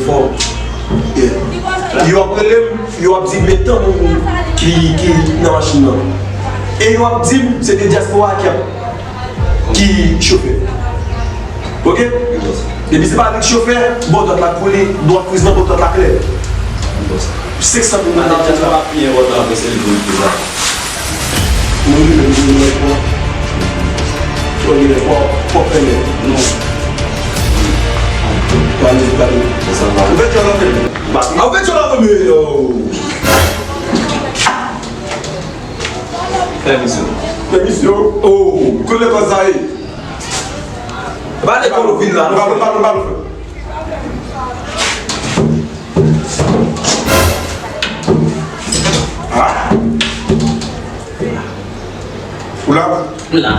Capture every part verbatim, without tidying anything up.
Fò. Yeah. Yo ap rele m, yo ap di m men tan moun ki, ki nan machin nan. E yo ap di m se de dyaspora ki ap, ki chofè. Ok? Depi se pa li k chofè, bò dwat la koule, dwat friz nan bò dwat la klè. Senk san moun nan la. Pi enpòtan ke se li pou l fè sa. Mwen menm, mwen menm, mwen menm, mwen menm, mwen menm, mwen menm. Pale, pale. Ou fè djòl anpil. Ou fè djòl anpil, yo. Pèmisyon. Pèmisyon. Oh, kote lekòl sa ye? Pa lekòl ou vin la, non. Pale, pale, pale. Ah. Ou la? M la.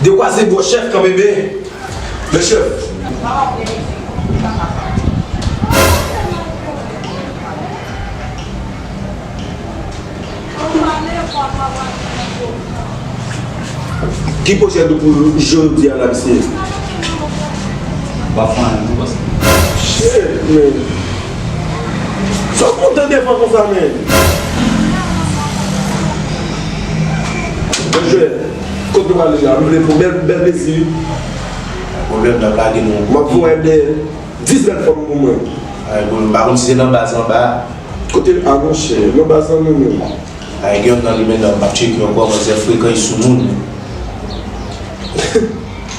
Dekwaze bò chèf kanmenm. Men chèf. Ki pwojè nou pou jodi a la, mesye? W ap fè anyen, nou panse? Shit, man. Sa w kontan devan konsa, man? Bèl jwèt. Kot nou prale la? M vle pou bèl, bèl plezi. Pwoblèm nan lage nou. M ap voye de dis bèl fanm pou mwen. Ay, bon, m pa konn si se nan baz anba. Kote, a monchè, nan baz an nou menm. Ay, gen yon nan li menm nan, m ap tcheke ankò, manzè frekan, li sou moun.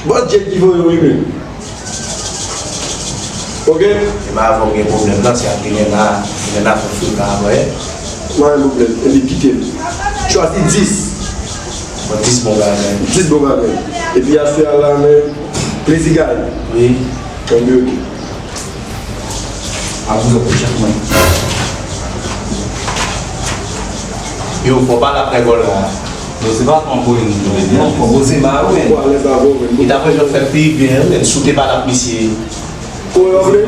Bòs Dje ki voye wi, men. Ok? E pa avè w gen pwoblèm nan, se ak Elena, Elena fè frekan avè. Pa gen pwoblèm, epi kite l. Chwazi dis. Bon, dis bon bagay. Dis bon bagay. Epi aswè a la, men, plezi gay. Wi. Tanbri, ok. Ap vin pou chèf mwen. Yo, fò pale ak nèg la. Yo, se pa konprann nou vle di. Non, fò poze ma yo, men. Ou alèz avè w, men. Li ta bezwen fè pi byen, men, si w te pale ak misye. Kote w vle?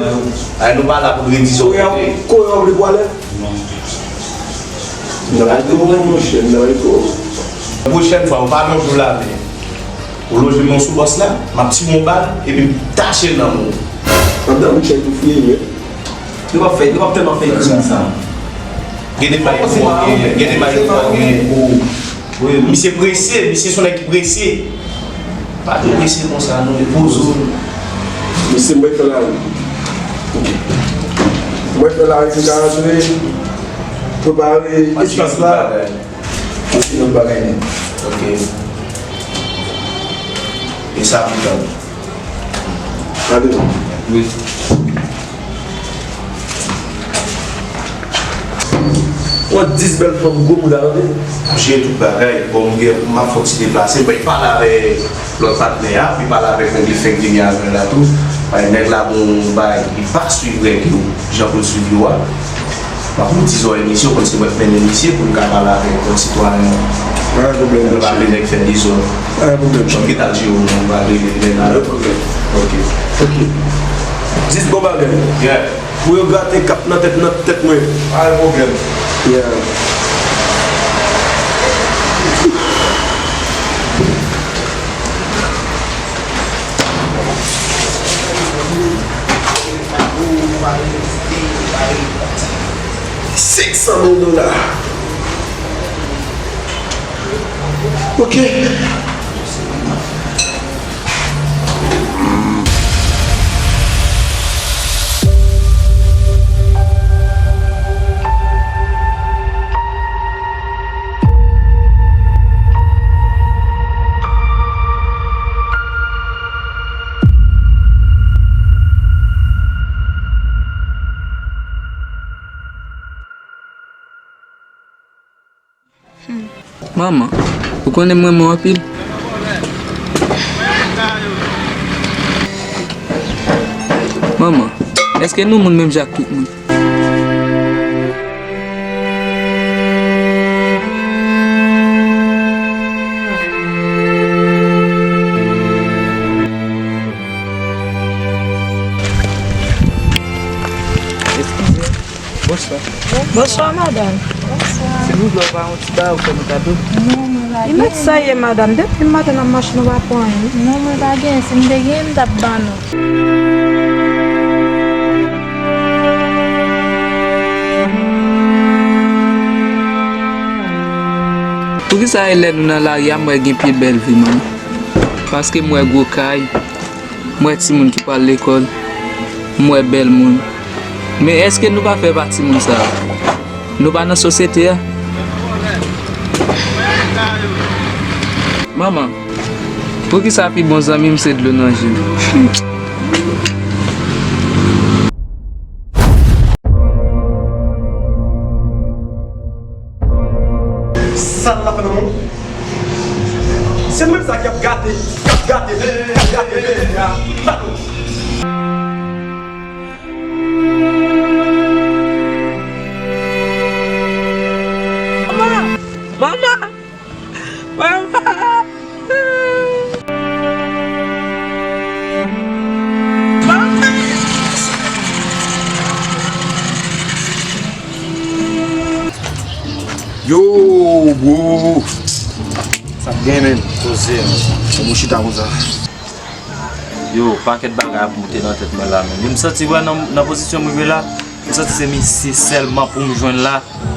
Ay, nou pa la pou redi sa w vle. Kote w vle pou alèz? Non. Nan reto, monchè, nan reto. Pwochèn fwa, ou pa lonje w la, men. Ou lonje men w sou bòs la, m ap tire yon bal, epi m tache l nan men w. Anndan monchè tou fini, men. Nou p ap fè, nou p ap tèlman fè krim sa. Gen de may pou w gen, gen de may pou w gen. Wi, misye prese, misye se yon nèg ki prese. Pa twò prese konsa, non, e poze w. Mesye, mwen fè lari. Mwen fè lari, nou ka rantre, prepare espas la. Ou fin lòt bagay nèt. Ok. E sa pou tann. Gade non. Wi. Ou wè dis bèl fanm gwo mouda tande. M jere tout bagay. Bon, m gen, m ap fè yon ti deplase. Mwen pale avèk lòt patnè a, pi pale avèk nèg li fèk vini avè l la tou. Bay nèg la bon bay, li pa swiv règ yo, jan pou l swiv yo a. M ap di zò emisyon, konn se mwen k mennen misye pou l ka pale avèk lòt sitwayen. Pa gen pwoblèm, monchè. Nou pa vle nèg fè dezòd. Pa gen pwoblèm. Jan m gentan di yo, nou va rele nèg la. Pa gen pwoblèm. Ok. Ok. Dis bon bagay. Yeah. Pou yo grate kap nan tèt, nan tèt mwen. Pa gen pwoblèm. Yeah. Senk san mil dola. Ok. Manman, ou konnen m renmen w anpil. Manman, èske nou moun menm jan ak tout moun? Eskize. Bonswa. Bonswa, madanm. Bonswa. Si nou vle w ba yon ti bagay ou fè nou kado. Non, mwen pa gen. E mèt sa ye, madanm. Depi maten n ap mache, nou pa pran anyen. Non, mwen pa gen. Si m te gen, m t ap ban nou. Poukisa e lè nou nan lari a, m wè gen pye bèl vi, manman? Paske m wè gwo kay, m wè timoun ki pral lekòl, m wè bèl moun. Men èske nou pa fè pati moun sa yo? Nou pa nan sosyete a? Manman, poukisa pi bon zanmi m se dlo nan je m? Sa l ap fè nan moun? Se nou menm sa k ap gate, k ap gate, k ap gate peyi a. Manman! Manman! Manman! Manman! Yo, bro! Sa k gen, menn? Poze, menn. Kòman w chita konsa? Yo, pakèt bagay ap moute nan tèt mwen la, menn. Yo, m santi, wè, nan, nan pozisyon m rive la, m santi se misye sèlman pou m jwenn la,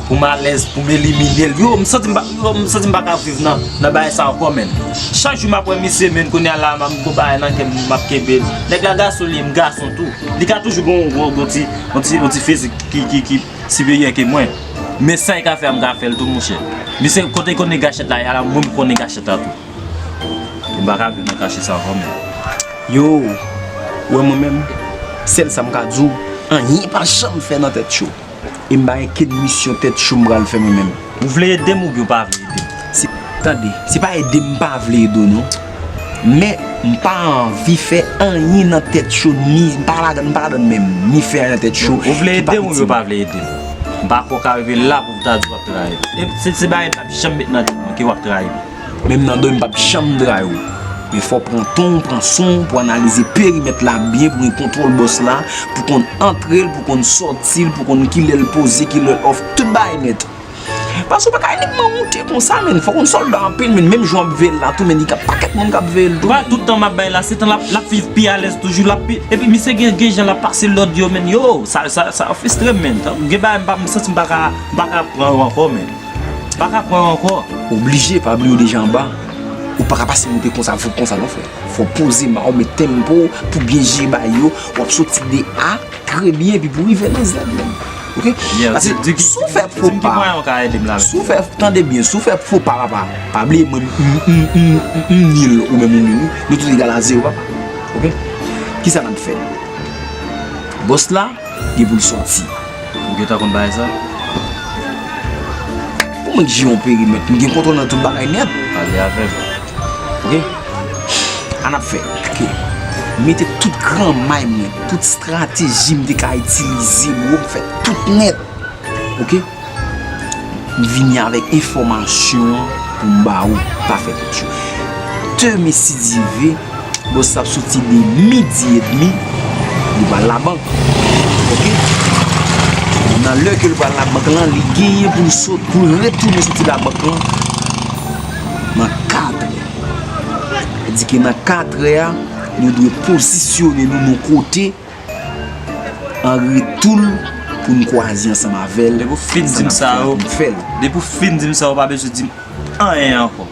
pou m alèz, pou m elimine l. Yo, m santi m pa, yo, m santi m pa ka viv nan, nan bagay sa ankò, menn. Chak jou m ap wè misye, menn, kounye a la, m ap gon bagay nan kè m, m ap kenbe l. Nèg la gason li ye, m gason tou. Li ka toujou gon, gon, gon ti, gon ti, gon ti fizik ki, ki, ki siperyè ke mwen. Men sa li ka fè a, m ka fè l tou, monchè. Misye, kote l konnen gachèt la ye a la, mwen m konnen gachèt la tou. M pa ka viv nan kache sa ankò, menn. Yo, ou wè mwen menm, sèl sa m ka di w, anyen pa janm fè nan tèt cho. E m pa gen kenn misyon tèt cho m pral fè mwen menm. Ou vle ede m oubyen w pa vle ede m? Se, tande, se pa ede m pa vle ede w non. Men, m pa anvi fè anyen nan tèt cho, ni, m pa ladan, m pa ladan menm, ni fè anyen nan tèt cho. Ou vle ede m oubyen w pa vle ede m? M pa kwè w ka rive la pou w ta di w ap trayi m. E se, se bagay m p ap janm met nan tèt mwen ke w ap trayi m. Menm nan dòmi m p ap janm trayi w. Men fò w pran tan w, pran son w pou analize perimèt la byen, pou gen kontwòl bòs la, pou konn antre l, pou konn sòti l, pou konn kilè l poze, kilè l off, tout bagay nèt. Paske w pa ka inikman moute konsa, menn. Fò w konn sòlda anpil, menn. Menm jan w ap veye l la tou, menn, li gen pakèt moun k ap veye l tou. Pa tout tan m ap bay la, se tan l ap, l ap viv pi alèz toujou, l ap pi, epi misye gen, gen jan l ap pase lòd yo, menn. Yo, sa, sa, sa fristre m, menn. Gen bagay m pa, m santi m pa ka, m pa ka pran yo ankò, menn. Pa ka pran ankò. Oblije, pa bliye w deja anba. Ou pa ka pase moute konsa, fout konsa non, frè. Fò w poze ma w, met tenpo pou byen jere bagay yo. W ap soti de A trè byen, epi pou w rive nan Z menm. Oke? Paske si w fè fo pa, si w fè, tande byen, si w fè fo pa, papa, pa bliye mwen, m, m, m, m, m nil, ou menm ou nil, wi. Nou tout egal a zewo, papa. Oke? Kisa n ap fè? Bòs la, gen pou l sòti. Ou gentan konn bagay sa? Pou mwen ki jere yon perimèt, m gen kontwòl nan tout bagay nèt. Pale avè m. Oke? Sa n ap fè? Oke. M mete tout granmay mwen, tout estrateji m te ka itilize, bro, m fè tout nèt. Oke? M vini avèk enfòmasyon an pou m ba ou, pa fè tèt cho. Demen si Dye vle, bòs la ap soti de midi edmi, li pral labank. Oke? Nan lè ke l pral labank lan, li genyen pou l sot, pou l retounen soti labank lan nan kat è. Sa di ke nan kat è a, nou dwe pozisyone nou nan kote an retou l pou n kwaze ansanm avè l. Depi w fin di m sa yo, depi w fin di m sa yo, w pa bezwen di m anyen ankò.